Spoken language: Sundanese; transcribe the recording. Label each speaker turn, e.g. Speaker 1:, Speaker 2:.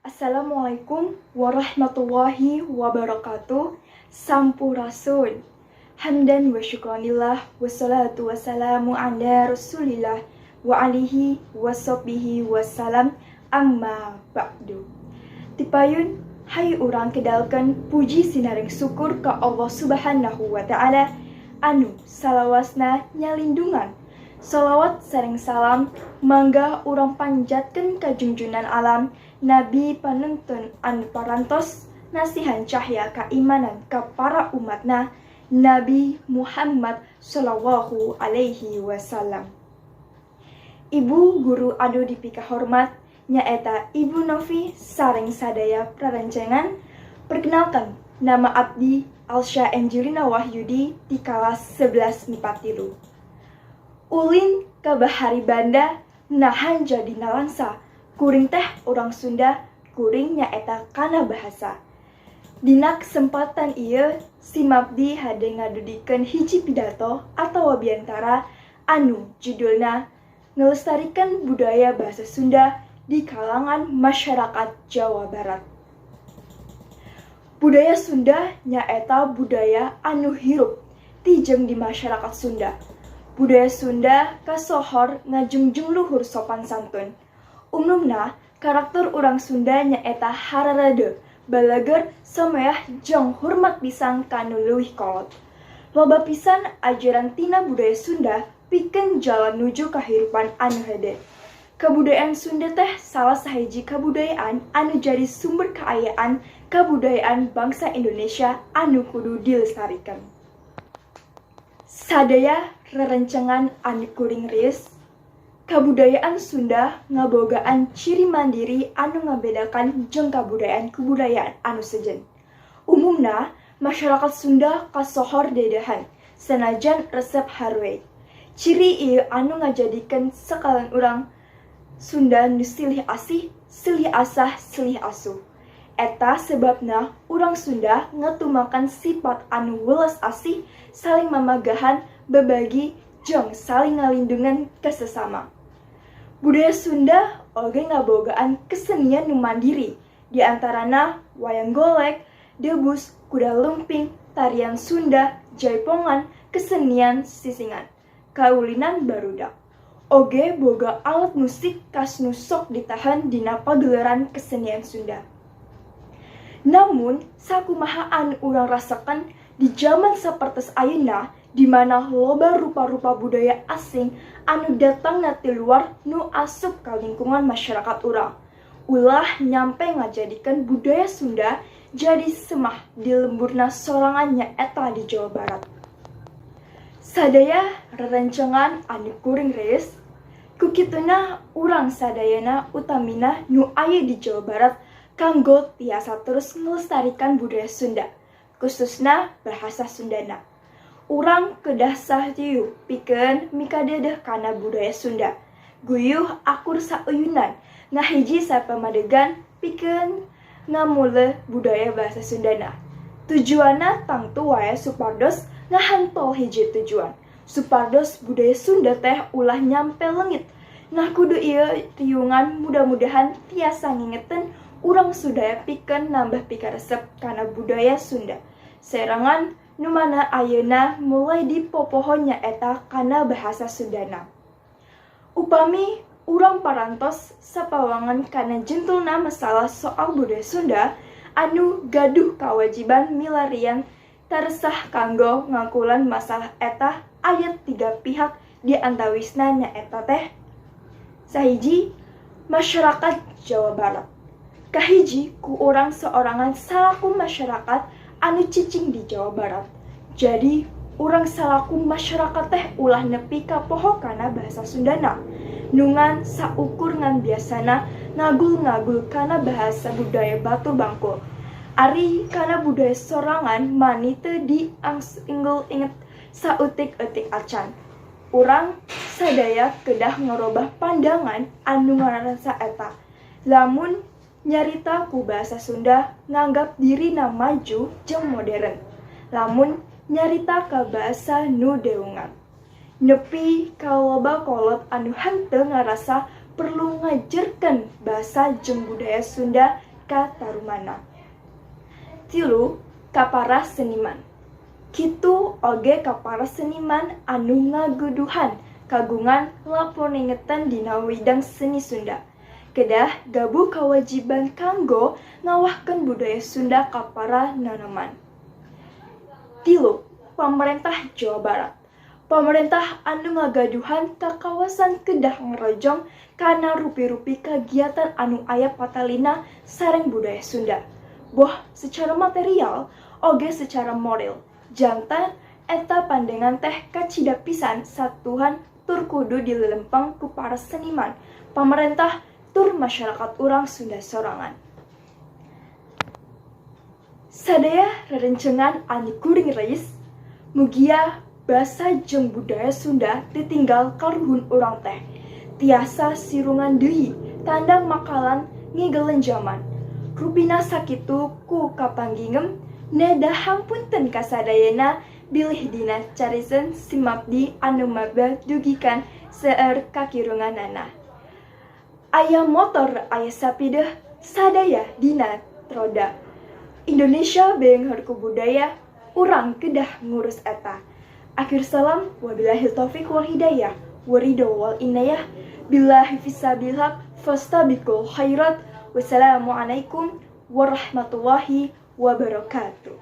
Speaker 1: Assalamualaikum warahmatullahi wabarakatuh. Sampurasun. Hamdan wa syukranillah, wassalatu wassalamu ala Rasulillah wa alihi wa sahbihi wassalam, amma ba'du. Tipayun hayu urang kedalkeun puji sinareng syukur ka Allah Subhanahu wa Ta'ala anu salawasna nyalindungan. Salawat sareng salam mangga urang panjatkeun ka junjunan alam, Nabi panuntun anu parantos nasihan cahya keimanan ka para umatna, Nabi Muhammad Shallallahu Alaihi Wasallam. Ibu guru anu dipikahormat, nyaeta Ibu Novi sareng sadaya prarencengan, perkenalkan, nama abdi Alsya Angelina Wahyudi di kelas 11 MIPA 3. Ulin ka bahari banda, naha jadi nalangsa? Kuring teh urang Sunda, kuring nyaeta kana bahasa. Dina kesempatan ieu simabdi hade ngadugikeun hiji pidato atau biantara anu judulna ngelestarikan budaya bahasa Sunda di kalangan masyarakat Jawa Barat. Budaya Sunda nyaeta budaya anu hirup tijeng di masyarakat Sunda. Budaya Sunda kasohor ngajungjung luhur sopan santun. Umumna karakter urang Sunda nyaeta hararade, balager, someah jeung hormat pisan ka nu leuwih kolot. Loba pisan ajaran tina budaya Sunda pikeun jalan nuju kahirupan anu hede. Kabudayaan Sunda teh salah sahiji kabudayaan anu jadi sumber kaayaan kabudayaan bangsa Indonesia anu kudu dilestarikan. Sadaya rerencangan anu kuring riis, kabudayaan Sunda ngabogaan ciri mandiri anu ngabedakan jeung kabudayaan-kabudayaan anu sejen. Umumna masyarakat Sunda kasohor dedehan, sanajan resep haruey. Ciri ieu anu ngajadikeun sakalan urang Sunda nu silih asih, silih asah, silih asuh. Eta sebabna urang Sunda ngatumakan sifat anu welas asih, saling mamagahan, babagi, jeung saling ngalindungan ka sesama. Budaya Sunda oge ngabogaan kesenian nu mandiri, di antarana wayang golek, debus, kuda lumping, tarian Sunda, jaipongan, kesenian sisingan, kaulinan barudak. Oge boga alat musik khas nu sok ditahan dina pagelaran kesenian Sunda. Namun, sakumaha anu urang rasakan di zaman sapertos ayeuna, di mana loba rupa-rupa budaya asing anu datangna ti luar nu asup ka lingkungan masyarakat urang. Ulah nyampe ngajadikeun budaya Sunda jadi semah di lemburna sorangan, nyaeta di Jawa Barat. Sadaya rerencangan anu kuring riis, kukituna urang sadayana, utamina nu aya di Jawa Barat, kanggo tiasa terus ngelestarikan budaya Sunda, khususna bahasa Sundana. Urang kedah sahriuh pikeun mikadedeh kana budaya Sunda. Guyuh akur sauyunan, ngahiji sapamadegan pikeun ngamumule budaya bahasa Sundana. Tujuanna tangtu wae supados ngahantol hiji tujuan, supados budaya Sunda teh ulah nyampe leungit. Nah, kudu ieu riungan mudah-mudahan tiasa ngingetan urang sadaya pikeun nambah pikaresep kana budaya Sunda. Serangan nu mana ayeuna mulai dipopoho, nyaeta kana bahasa Sundana. Upami urang parantos sapawangan kana jentulna masalah soal budaya Sunda, anu gaduh kawajiban milarian taresah kanggo ngangkulan masalah eta aya tiga pihak, di antawisna nyaeta teh: sahiji, masyarakat Jawa Barat. Kahiji, ku urang seorangan salaku masyarakat anu cicing di Jawa Barat. Jadi urang salaku masyarakat teh ulah nepi ka poho kana bahasa Sundana, nungan saukur ngan biasana ngagul-ngagul kana bahasa budaya batur bangkul. Ari kana budaya sorangan mani teu diinggel inget sautik-eutik acan. Urang sadaya kedah ngarobah pandangan anu ngarasa eta lamun nyarita ku bahasa Sunda nganggap dirina maju jeung modern, lamun nyarita ka bahasa nu deungan. Nepi ka loba kolot anu henteu ngarasa perlu ngajerkeun basa jeung budaya Sunda. ka Tarumana. 3, ka para seniman. Kitu oge ka para seniman anu ngaguduhan kagungan laponingetan dina widang seni Sunda. Kedah gabuh kawajiban kanggo ngawahkeun budaya Sunda ka para nonoman. 3, Pamarentah Jawa Barat. Pamarentah anu ngagaduhan kakawasan kedah ngerojong kana rupi-rupi kagiatan anu aya patalina sareng budaya Sunda. Boh secara material oge secara moral. Janten eta pandangan teh kacida pisan satuhan tur kudu dilelempeng ku para seniman, pamarentah tur masyarakat urang Sunda sorangan. Sadaya rerencengan anu kuring reis, mugia basa jeung budaya Sunda ditinggal karuhun urang teh tiasa sirungan deui tandang makalan ngigelen jaman. Rupina sakitu ku kapanggingem, neda hapunten kasadayana bilih dina cariesan simabdi anu maba dugikan seueur kakirunganana. Aya motor, aya sapideh, sadaya dina roda. Indonesia beunghar ku budaya, urang kedah ngurus eta. Akhir salam, wabillahi taufik wal hidayah, waridho wal inayah, billahi fisabilillah, fastabiqul khairat. Wassalamualaikum warahmatullahi wabarakatuh.